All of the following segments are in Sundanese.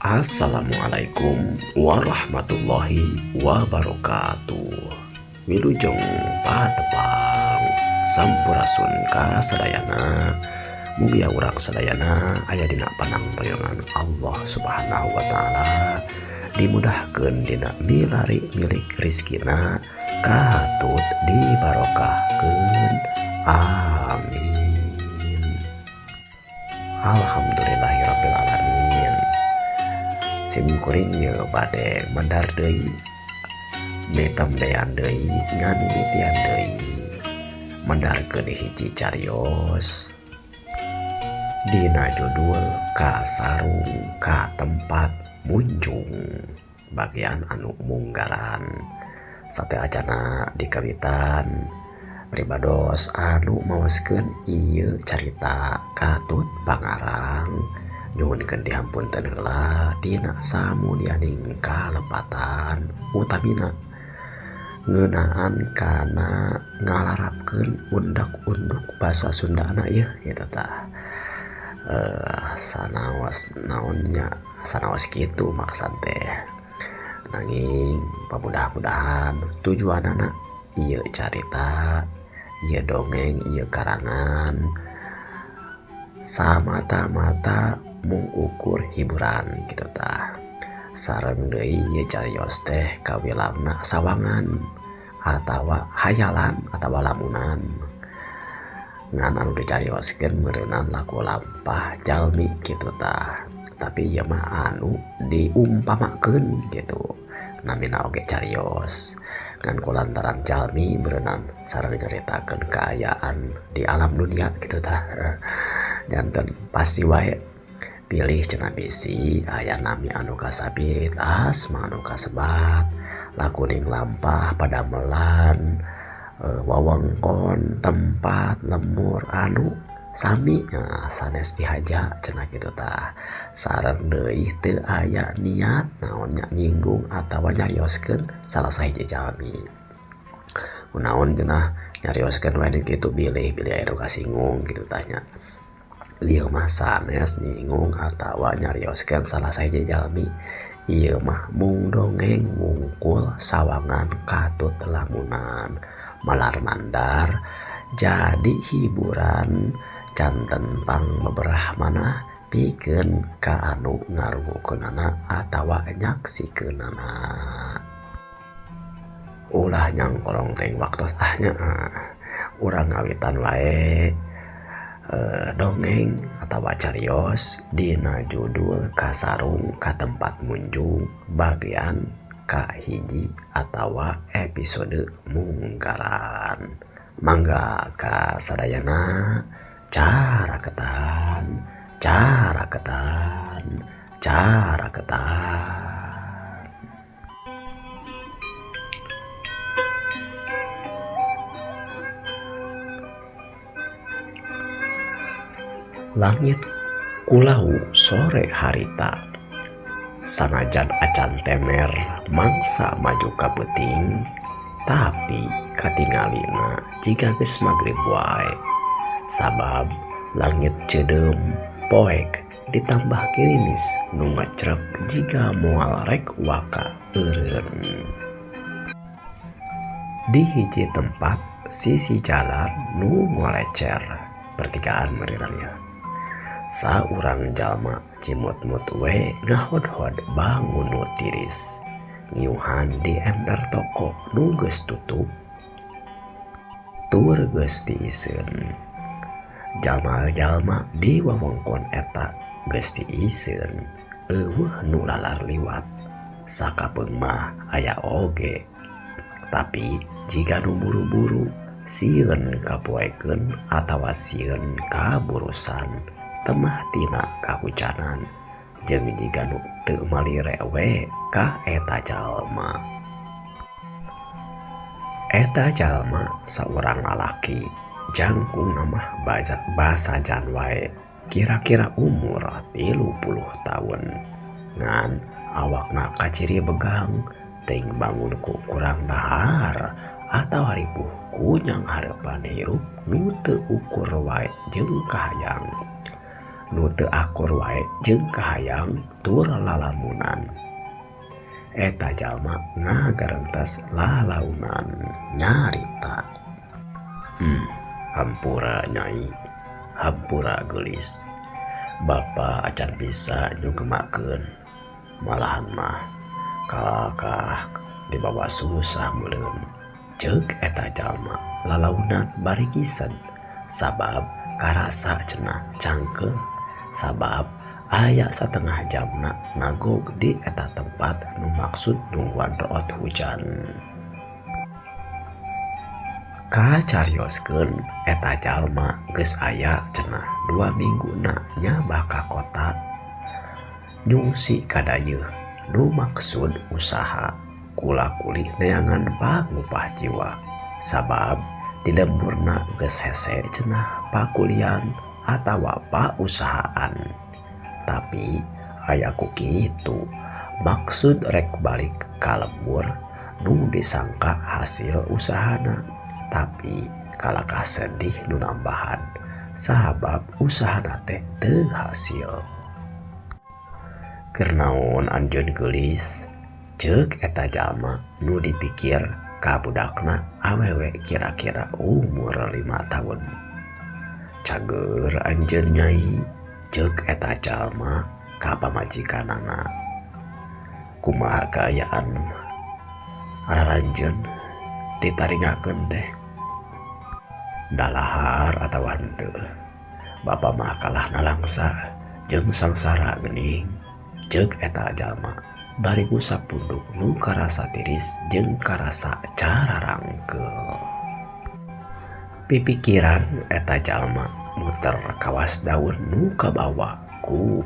Assalamualaikum warahmatullahi wabarakatuh. Wilujeng patepang sampurasun ka sadayana. Mugia urang sadayana aya dina panangtoyongan Allah Subhanahu wa taala, dimudahkeun dina milari milik rizkina, katut dibarokahkeun, amin. Alhamdulillahirabbil alamin. Sim kuring ieu bade medar deui, mitembean deui, ngamimitian deui medarkeun hiji carios dina judul Kasarung ka Tempat Munjung bagian anu munggaran. Sateuacana dikawitan pribados anu maoskeun ieu carita katut pangarang, nyuhunkeun dihampunten heula tina samudianing kalepatan, utamina ngeunaan kana ngalarapkeun undak-unduk basa Sundana yeuh kitu tah. Sanaos naonnya, sanaos kitu maksad teh, nanging pamudah-mudahan tujuanana ieu carita, ieu dongeng, ieu karangan samata-mata mung ukur hiburan kitu tah. Sareng deui ieu carios teh kawilangna sawangan atawa hayalan atawa lamunan, ngan anu dicarioskeun meureunan laku lampah jalmi kitu tah. Tapi ieu mah anu diumpamakeun kitu, namina oge carios, ngan kulantaran jalmi meureunan sareng nyaritakeun kaayaan di alam dunia kitu tah. Janten pasti wae pilih cenah bisi aya nami anu kasabit, asma anu kasebat, lakuning lampah padamelan, wewengkon tempat lemur anu sami, nah, sanes dihaja cenah kitu tah. Sareng deui teu aya niat naonnya nyinggung atawa nyarioskeun salah sahiji jalmi. Kunaon cenah nyarioskeun wae kitu, bilih bilih aya nu kasinggung kitu tah nya. Ieu mah sanes nyinggung atawa nyarioskeun salah sahiji jalmi, ieu mah mung dongeng ngungkul sawangan katut lamunan malar mandar jadi hiburan janten pang beberah manah pikeun ka anu ngarungukeunana atawa nyaksikeunana. Ulah nyangkolong teuing waktos ah nya, urang ngawitan wae dongeng atawa carios dina judul Kasarung ka Tempat Munjung bagian kahiji atawa episode munggaran. Mangga ka sadayana, caraketan caraketan caraketan. Langit kulau sore harita, sanajan acan temer mangsa maju ka peuting, tapi katingalina jiga geus magrib wae. Sabab langit ceudeum poek ditambah gerimis nu ngecrek jiga moal rek waka eureun. Di hiji tempat sisi jalan nu ngolecer pertigaan meureunna nya. Saurang jalma cimut-mut we ngahodhod bangun nu tiris ngiuhan di emper toko nu geus tutup tur geus tiiseun. Jalma-jalma di wewengkon eta geus tiiseun, eueuh nu lalar liwat. Sakapeung mah aya oge, tapi jiga nu buru-buru sieun kapoekeun atawa sieun kaburusan temah tina kahujanan jeung jiga nu teu malire we ka eta jalma. Eta jalma saurang lalaki jangkungna mah basajan wae, kira-kira umur 30 tahun, ngan awakna kaciri begang teuing bangun ku kurang dahar atawa ripuh ku nyanghareupan hirup nu teu ukur wae jeung kahayang. Nu teu akur wae jeung kahayang tur lalamunan. Eta jalma ngagarentes lalaunan nyarita. Hampura Nyai, hampura geulis. Bapa acan bisa nyugemakeun. Malahan mah kalakah dibawa susah meureun. Ceuk eta jalma lalaunan bari ngised sabab karasa cenah cangkeul sabab aya satengah jamna nagog di eta tempat nu maksud nungguan root hujan. Kacarioskeun eta jalma geus aya cenah 2 mingguna nyabah ka kota nyungsi ka dayeuh nu maksud usaha kula-kuli neangan pangupah jiwa sabab di lemburna geus hese cenah pakulian atawa pausahaan. Tapi aya ku kitu maksud rek balik ka lembur nu disangka hasil usahana. Tapi kalakah sedih nu nambahan sabab usahana teh teu hasil. Keur naon anjeun geulis? Ceuk eta jalma nu dipikir ka budakna awewe kira-kira umur 5 tahun. Cager anjeun Nyai, ceuk eta jalma ka pamajikanana. Kumaha kaayaan araranjeun ditaringakeun teh? Dalahar atawa henteu? Bapa mah kalah nalangsa jeung sangsara geuning. Ceuk eta jalma bari ngusap punduk nu karasa tiris jeung karasa cararangkeul. Pipikiran eta jalma muter kawas daun nu kabawa ku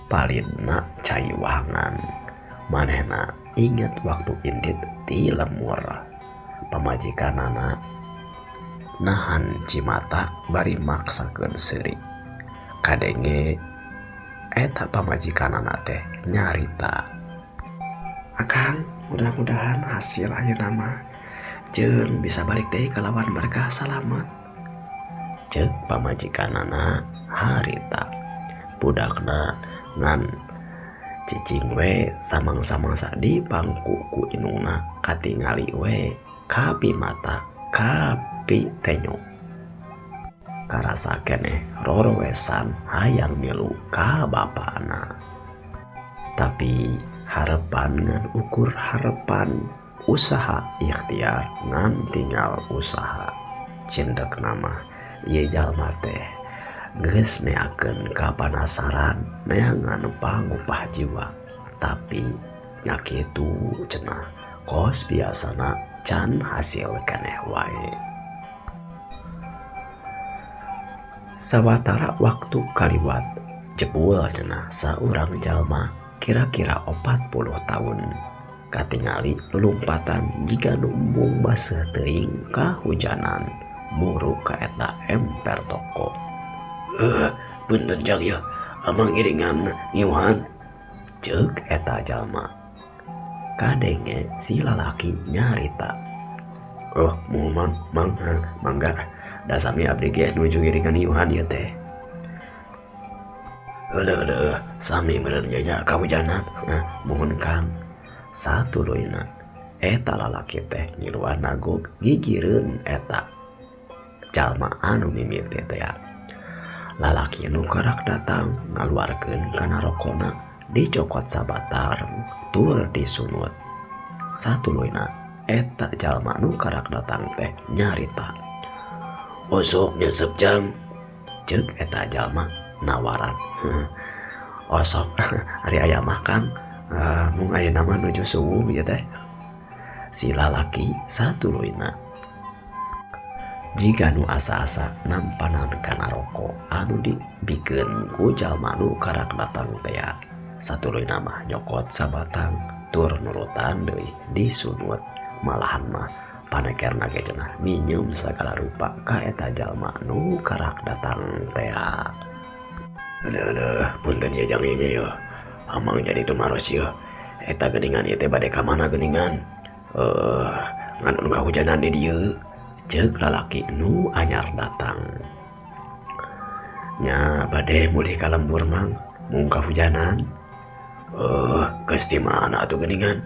palidna cai wangan. Manehna inget waktu indit ti lemur. Pamajikanana nahan cimata bari maksakeun seuri. Kadenge eta pamajikanana teh nyarita. Akang, mudah-mudahan hasil ayeuna mah jeung bisa balik deui kalawan berkah salamet. Ceuk pamajikanana harita. Budakna ngan cicing we samang-samangsa di pangku ku indungna katingali we kapi mata kapi tenyo. Karasa keneh rorowesan hayang milu ka bapana. Tapi harepan ngan ukur harepan usaha ikhtiar ngan tinggal usaha. Cindek nama ieu jalma teh geus meakeun kapanasaran neangan pangupah jiwa. Tapi nya kitu cenah kos biasana can hasil keneh wae. Sawatara waktu kaliwat jebul cenah saurang jalma kira-kira 40 tahun katingali lulumpatan jiga nu embung baseuh teuing kahujanan muru ka eta emper toko. Punten jang yeuh, amang iringan ngiuhan. Ceuk eta jalma. Kadenge si lalaki nyarita. Oh, muhun mang, mangga. Da sami abdi ge nuju ngiringan iuhan ieu teh. Euleuh, sami meureun ieu nya kahujanan. Muhun Kang. Satuluyna eta lalaki teh ngiluan nagog gigireun eta jalma anu mimiti teh. Lalaki nu karak datang ngaluarkeun kana rokona dicokot sabatar tur disunut. Satuluyna eta jalma nu karak datang teh nyarita. Osok nyesep jam. Ceuk eta jalma nawaran. Osok ari aya mah Kang, mung ayeuna mah nuju suwung ieu teh. Si lalaki satuluyna jiga nu asa-asa nampanan kana roko anu dibikeun ku jalma nu karak datang teh. Satuluyna mah nyokot sabatang tur nurutan deui disunut. Malahan mah panekerna ge cenah minjem sagala rupa ka eta jalma nu karak datang teh. Aduh, punten ieu jang ieu nya. Amang jadi tumaros ieu. Eta geuningan ieu teh bade ka mana geuningan? Ngan anu kahujanan di dieu. Ceuk lalaki nu anyar datang. Nya bade mulih ka lembur Mang, mung kahujanan. Geus ti mana atuh geuningan?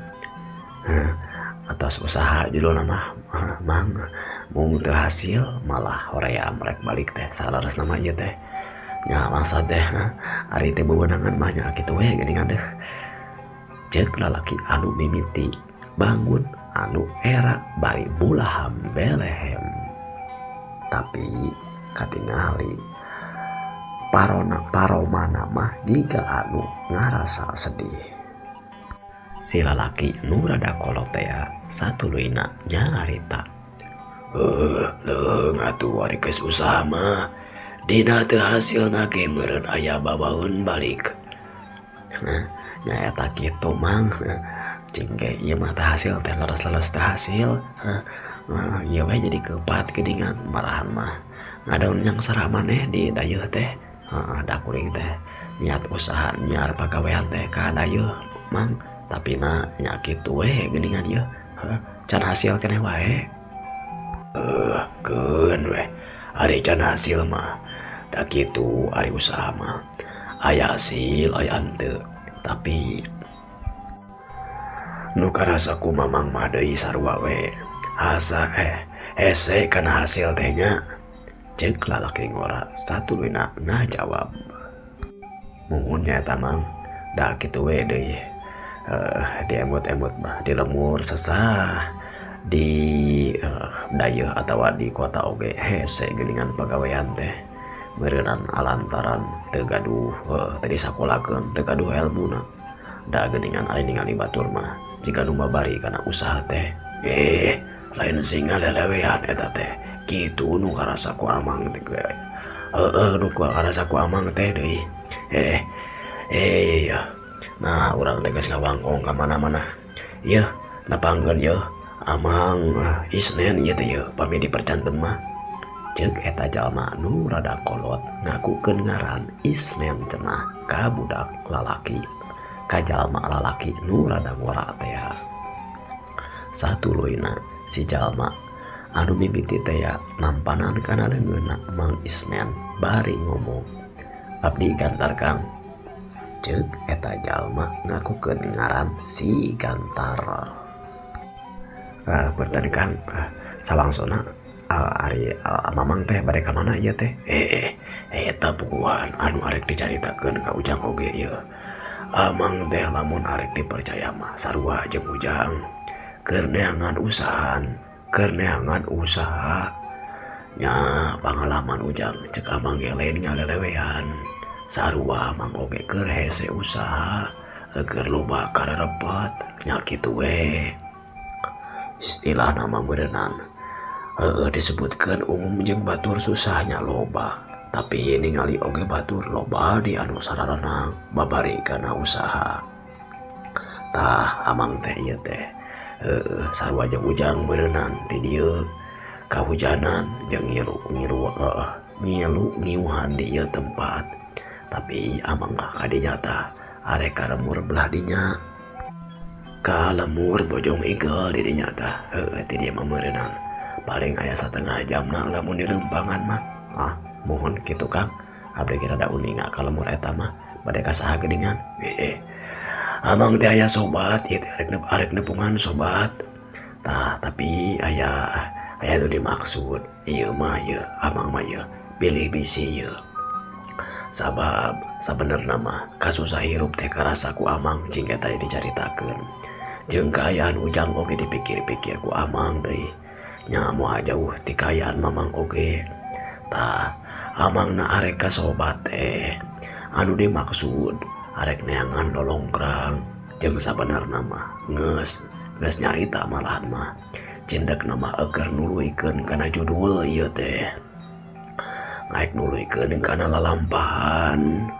Atos usaha judulna mah Mang, mung teu hasil malah hoream rek balik teh saleresna mah ieu teh. Nya mangsa teh ari teu bewenangan mah nya kitu we geuningan deuh. Ceuk lalaki anu mimiti bangun anu era bari bulaham belehem. Tapi katingali parona paromana mah jiga anu ngarasa sedih. Si lalaki nu rada kolot tea satuluyna nyarita. Leuheung atuh ari geus usaha mah dina teu hasilna ge meureun aya bawaeun balik. Nyaeta kitu Mang, cing ge ieu mah teu hasil teh leres-leres teu hasil. Ieu we jadi keupat geuningan marahan mah ngadon nyangsara maneh di dayeuh teh. Heeh da kuring teh niat usaha nyiar pagawean teh ka dayeuh Mang, tapi na nya kitu we geuningan ieu can hasil keneh wae. Keun we ari can hasil mah da kitu ari usaha mah aya hasil aya henteu. Tapi nu karasa ku Mamang mah deui sarua we asa hese kana hasil teh nya. Ceuk lalaki ngora satuluyna ngajawab. Muhun nyaeta Mang, da kitu we deui diemut-emut mah di lembur sesah di dayeuh atawa di kota oge hese geuningan pagawean teh. Meureunan alantaran teu gaduh teu disakolakeun teu gaduh elmuna. Da geuningan ari ningali batur mah jiga nu babari kana usaha teh. Lain singa lelewean eta teh. Kitu nu karasa ku Amang teh. Heeh nu karasa ku Amang teh deui. Nah urang teh geus ngawangkong ka mana-mana. Ieu nepangkeun ieu Amang Isnen ieu teh ieu pami dipercanten mah. Ceuk eta jalma nu rada kolot ngakukeun ngaran Isnen cenah ka budak lalaki ka jalma lalaki nu rada ngora teh. Satuluyna si jalma anu mimiti teh nampanan kana leungeunna Mang Isnen bari ngomong. Abdi Gantar Kang. Ceuk eta jalma ngakukeun ngaran si Gantar. Punten Kang, sawangsona ari Mamang teh bade ka mana ieu teh? Eta puguhan anu arek dicaritakeun ka Ujang oge ieu. Amang teh lamun arek dipercaya mah sarua jeung Ujang. Keur neangan usahaan, keur neangan usaha. Nya pangalaman Ujang ceuk Amang ge lain ngalelewean. Sarua Amang oge keur hese usaha, keur loba karerepet nya kitu we. Istilahna mah meureunan disebutkeun umum jeung batur susahnya loba, tapi ningali oge batur loba di anu sararenang babari kana usaha. Tah Amang teh ieu teh sarua jeung Ujang meureunan ti dieu kahujanan jeung ngilu ngilu ngiuhan di ieu tempat. Tapi Amang mah kadinya tah arek ka lemur belah dinya. Ka lemur Bojong Igel di dinya tah. Ti dieu mah meureunan paling aya satengah jamna lamun di lempangan mah. Mohon kitu Kang, abdi ge rada uninga ka lemur eta mah bade ka saha geuningan. Amang teh aya sobat ieu teh arek nepungan sobat. Tah tapi aya nu dimaksud ieu mah ieu Amang mah ieu pilih bisi ieu. Sabab sabenerna mah kasusah hirup teh karasa ku Amang cing eta dicaritakeun. Jeung kaayaan Ujang oge dipikir-pikir ku Amang deui. Nya moal jauh ti kaayaan Mamang oge. Tah Amangna arek ka sobat teh anu dimaksud arek neangan lolongkrang jeung sabenerna mah geus nyarita malahan mah cindekna mah eueuh nuluykeun kana judul ieu teh. Ngaek nuluykeun kana lalampahan.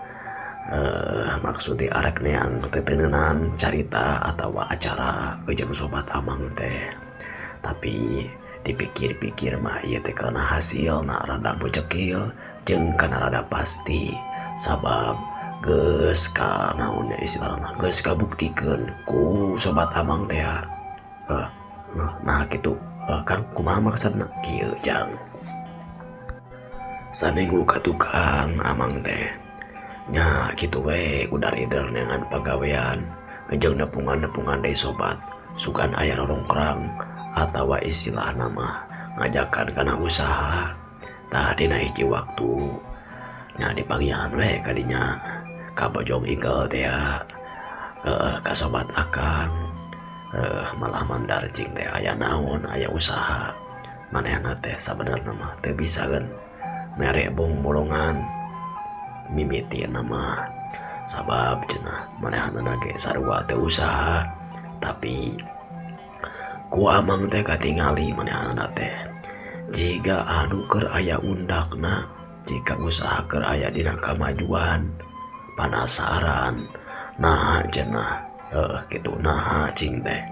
Maksud arek neang teteneunan carita atawa acara jeung sobat Amang teh. Tapi dipikir-pikir mah ieu teh kana hasilna rada mucekil jeung kana rada pasti. Sabab geus ka naon nya istilahna geus kabuktikeun ku sobat Amang teh. Nah kitu Kang kumaha maksudna kieu Jang. Saminggu ka tukang amang teh nya kitu we udar-ider neangan pagawean jeung nepungan-nepungan deui sobat sugan aya rorongkrang atawa istilahna mah ngajakan kana usaha. Tah dina hiji waktu nya dipanggihan we ka dinya ka Bojong Igel teh heeh ka sobat akang malah mandar cing teh aya naon aya usaha manehna teh sabenerna mah teu bisaeun mere bong-bolongan mimitina mah sabab cenah manehna ge sarua teu usaha tapi ku amang teh katingali manehna teh jiga anu keur aya undakna jika usaha keur aya dina kamajuan panasaran naha cenah kitu naha cing teh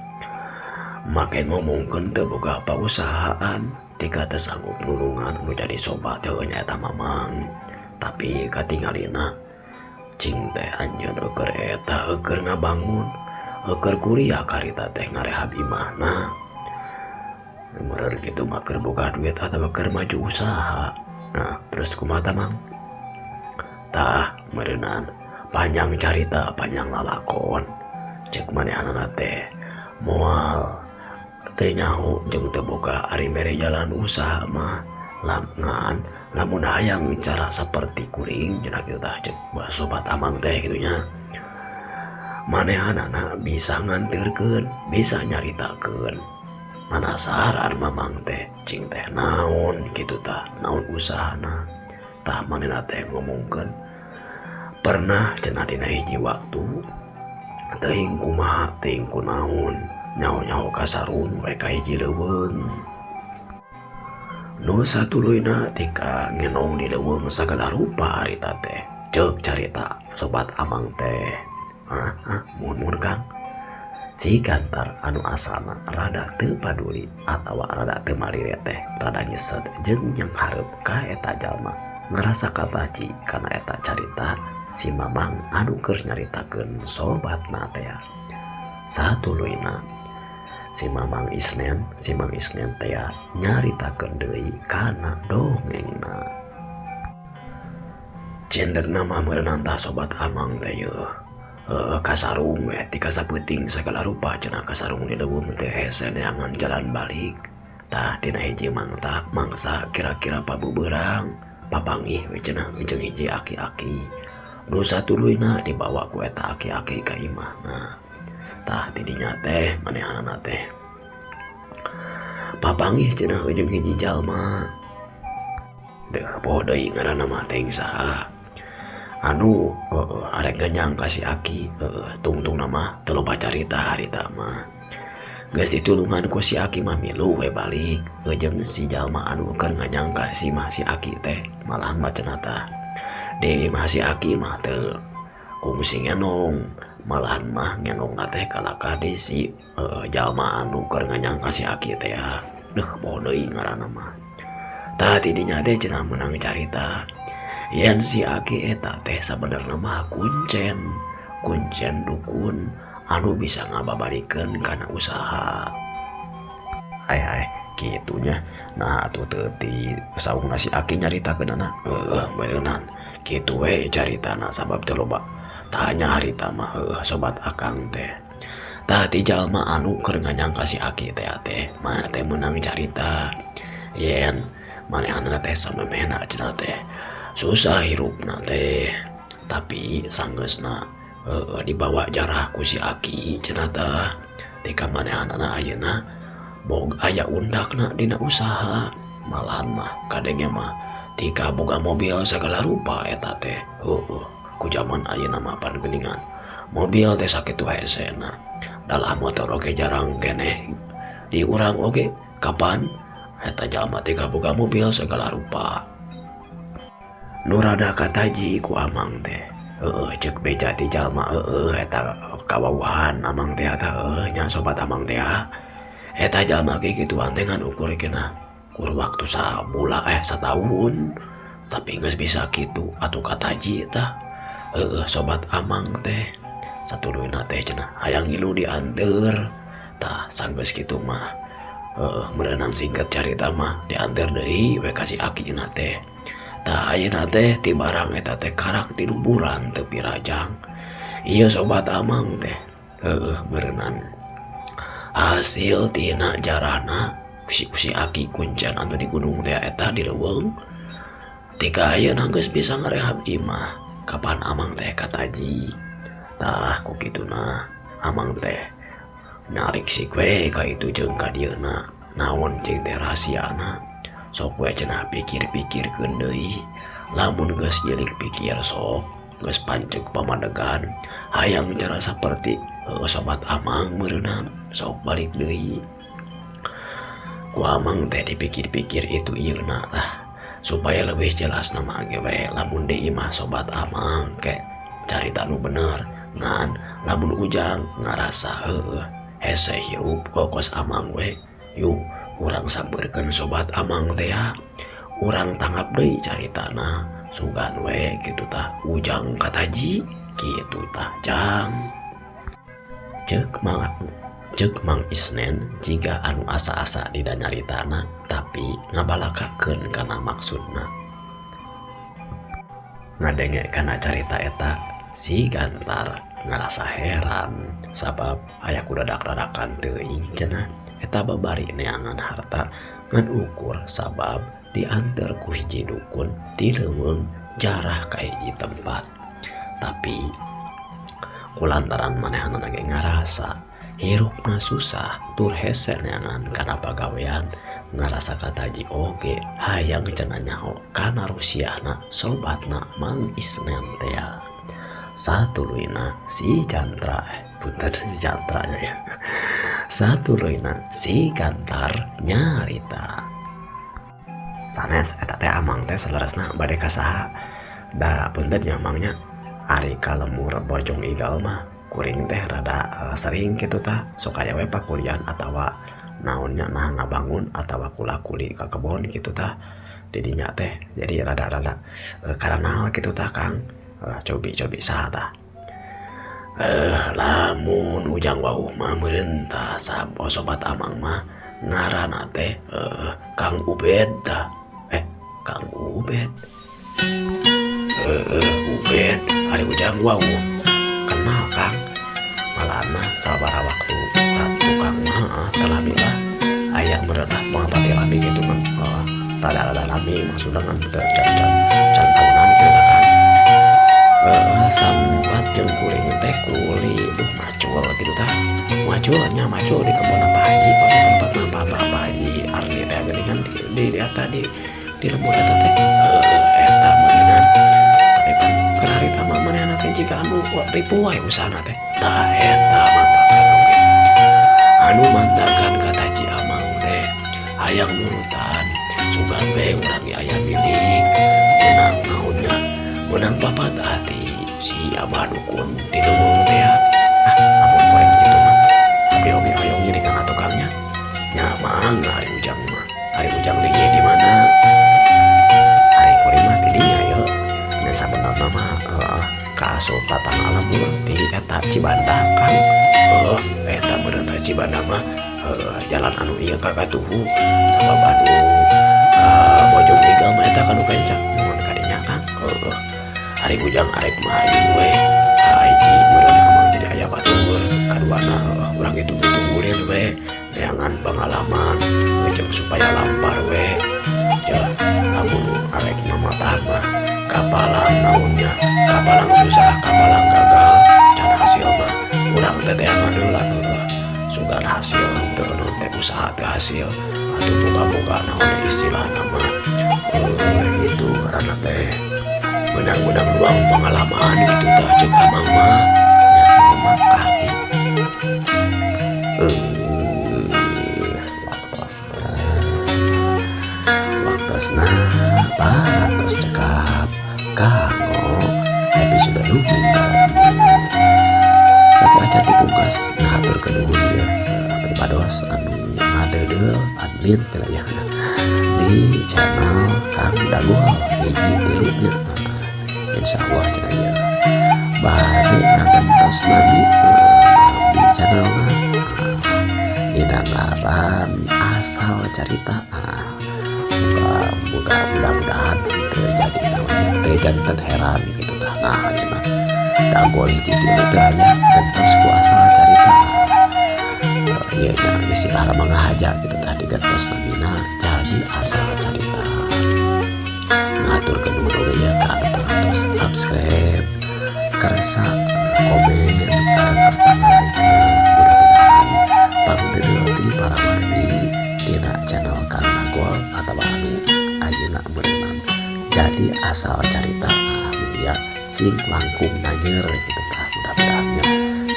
make ngomongkeun teu boga pausahaan tika teu sanggup nulungan nu jadi sobat heueuh nyaeta mamang tapi katingalina cing teh anjeun eueuh eta eueuh ngabangun eueuh kuliah karita teh ngarehab imahna meureun kitu mah keur boga duit atawa keur maju usaha. Nah terus kumaha mang tah meureunan panjang carita panjang lalakon cek manehanana teh moal teu nyaho jeung teu boga ari mere jalan usaha mah ngan lamun hayang cara saperti kuring cenah kitu tah cek sobat amang teh kitu nya manehanana bisa nganterkeun bisa nyaritakeun manasaran mamang teh cing teh naon kitu tah naon usahana tah manehna teh ngomongkeun pernah cenah dina hiji waktu teuing kumaha teuing kunaon nyaho-nyaho kasarung we ka hiji leuweung nu satuluyna tika ngenong di leuweung sagala rupa harita teh ceuk carita sobat amang teh hah mun-mun Kang si Gantar anu asana rada teu paduli atawa rada teu malire teh rada nyesed jeung nyanghareup ka eta jalma ngarasa kataji kana eta carita si mamang anu keur nyaritakeun sobatna teh. Satuluyna si Mamang Isnen si Mang Isnen teh nyaritakeun deui kana dongengna. Cendekna mah meureunana tah sobat amang teh yeuh kasarung we tika sapeuting sagala rupa cenah kasarung di leuweung teh hese neangan jalan balik. Tah dina hiji mangta mangsa kira-kira pabubeurang papanggih we cenah jeung hiji aki-aki nu satuluyna dibawa ku eta aki-aki ka imahna. Tah tidinya teh manehanana teh papanggih cenah jeung hiji jalma deuh poho deui ngaranna mah teh saha anu arek nganyang ka si aki tungtungna mah teu loba carita harita mah geus ditulungan ku si aki mah milu we balik jeung si jalma anu keur nganyang ka si mah si aki teh malahan mah cenah tah di imah si aki mah teu kungsi ngenong malahan mah ngenongna teh kalakah di si jalma anu keur nganyang ka si aki teh deuh poho deui ngaranna mah. Tah tidinya teh cenah meunang carita yen si aki eta teh sabenerna mah kuncen kuncen dukun anu bisa ngababarikeun kana usaha. Ai kitunya nah atuh teu ti saungna si aki nyaritakeunana heueuh beuneunan kitu we caritana sabab teu loba tanya harita mah heueuh sobat akang teh. Tah ti jalma anu keur nganyang ka si aki teh teh manehna teh meunang carita yen manehna teh samemehna cenah teh susah hirupna teh tapi sanggeusna dibawa jarah ku si aki cenah tah tika manehanana ayeuna bog aya undakna dina usaha malahan mah kadenge mah tika boga mobil sagala rupa eta teh heueuh ku jaman ayeuna mah pan geuningan mobil teh sakitu hesena dalah motor oge jarang keneh di urang oge kapan eta jalma tika boga mobil sagala rupa nu rada kataji ku amang teh heueuh ceuk beja ti jalma heueuh eta kawawuhan amang teh eta heueuh nya sobat amang teh eta jalma ge kituan teh ngan ukur cenah kur waktu sabula sataun tapi geus bisa kitu atuh kataji tah heueuh sobat amang teh satuluyna teh cenah hayang ngilu dianteur tah sanggeus kitu mah heueuh meureunan singkat carita mah dianteur deui we ka si akina teh. Tah ayeuna teh ti barang eta teh karak 3 bulan teu pirajang. Ieu sobat amang teh heueuh meureunnan hasil tina jarahna si aki kuncen anu di gunung teh eta di leuweung. Tika ayeuna geus bisa ngarehab imah kapan amang teh kataji. Tah ku kituna amang teh narik sik we ka itu jeung ka dieuna naon cing teh rahasiana. Sok we cenah pikir-pikirkeun deui lamun geus nyilik pikir sok geus panceg pamadegan hayang cara saperti sobat amang meureunna sok balik deui. Ku amang teh dipikir-pikir itu ieuna tah supaya lebih jelas nama ge we lamun di imah sobat amang ke carita nu bener ngan lamun ujang ngarasa heueuh hese hirup kokos amang we yuk urang sampeurkeun sobat amang teh ya urang tanggap deui caritana sugan we kitu tah ujang kataji kitu tah jang. Ceuk Mang Isnen jiga anu asa-asa dina nyaritana tapi ngabalakakeun kana maksudna. Ngadenge kana carita eta si Gantar ngarasa heran sabab aya kudadak-dadakan teuing cenah eta babari neangan harta ngan ukur sabab diantar ku hiji dukun ti leuweung jarah ka hiji tempat. Tapi kulantaran manehna ge ngarasa hirupna susah tur hese neangan kana pagawean ngarasa kataji oge hayang cenah nyaho kana rusiahna sobatna Mang Isnen teh. Satuluyna si Jantra punten Jantranya ya. Satuluyna si Gantar nyarita. Sanes eta teh amang teh saleresna bade ka saha? Da punten nya amangnya ari ka lemur Bojong Igal mah kuring teh rada sering kitu tah sok aya we pakulian atawa naonnya nah ngabangun atawa kula-kuli ka kebon kitu tah didinya teh jadi rada-rada karanal kitu tah Kang. Cobi-cobi saha tah. Lamun ujang wauh mah meureun tah sobat amang mah ngaranna teh Kang Ubed tah. Kang Ubed. Ubed ari ujang wauh kenal Kang. Malana sabaraha waktu tukang mah teu lah aya meureun lah mangapati lami kitu mah. Rada-rada lami maksudna kan teu can tahunan kitu tah Kang. Sampat jeung kuring teh kuli duh macul kitu tah. Macul nya macul di kebon Pak Haji, Pak tempat Pak Haji Arni teh geuningan di eta di lembur eta teh. Eta meureunna tapi pan keur harita mah manehna teh jiga anu ripuh wae usahana teh. Tah eta mantakan oge. Anu mantakan kataji amang teh hayang nurutan sugan we urang ge aya milik menang naonnya menang papat hati si abah dukun di leuweung teh ya. Ah lamun korek kitu mah abdi oge hoyong nyirik kana tukangnya nya mangga ari ujang mah ari ujang lagi di mana ari kuring mah ti dinya ye nya sabenerna mah kaasup ka tanah lembur ti eta Cibanda Kang. Eta meureun teh Cibanda mah jalan anu ieu ka Katuhu sabab anu ka Bojong Igal mah eta kanu kenca mun ka dinya Kang. Ari ujang arek mah hayu we hiji meureun amang jadi aya batur kaduana urang hitung-hitung ulin we neangan pengalaman jeung supaya lampar we ya lamun arek mamatah mah kapalang naonnya kapalang susah kapalang gagal can hasil mah urang teh teangan heula sugan hasil teu naon teh usaha teh hasil atuh boga-boga naon istilahna mah gitu karena teh menang-menang luang pengalaman gitu tah ceuk amang mah nya mah arti waktosna parantos cekap kanggo episode nu mungkal satu acan dipungkas ngahaturkeun nuhun ieu pribados anu ngadeudeuh admin cenah ya di channel Kang Dagul hiji tilu nya. Insyaallah cenah ieu bade ngagentos nami di channelna dina ngaran asal carita. Muga mudah-mudahan teu jadi naon teu janten heran gitu tah. Nah, cenah Dagol hiji tilu teh aya gentos ku asal carita. Ieu cenah istilahna mah ngahaja gitu tah, digentos namina jadi asal carita. Ngaturkeun nuhun oge ya ka anu parantos subscribe, kersa komen, sareng kersa like. Mudah-mudahan pangdeudeuh ti para wargi tina channel Kang Nagol atawa anu ayeuna meureunan jadi asal carita ya sing langkung nanyer gitu tah. Mudah-mudahan nya,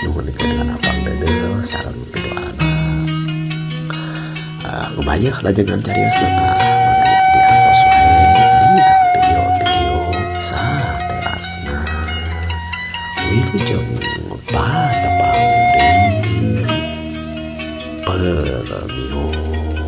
nyuhunkeun kana pangdeudeuh sareng pidoana. Kumaha lajengan cariosna, makanya diantos wae dina video-video saterasna. Wilujeng patepang deui, permios.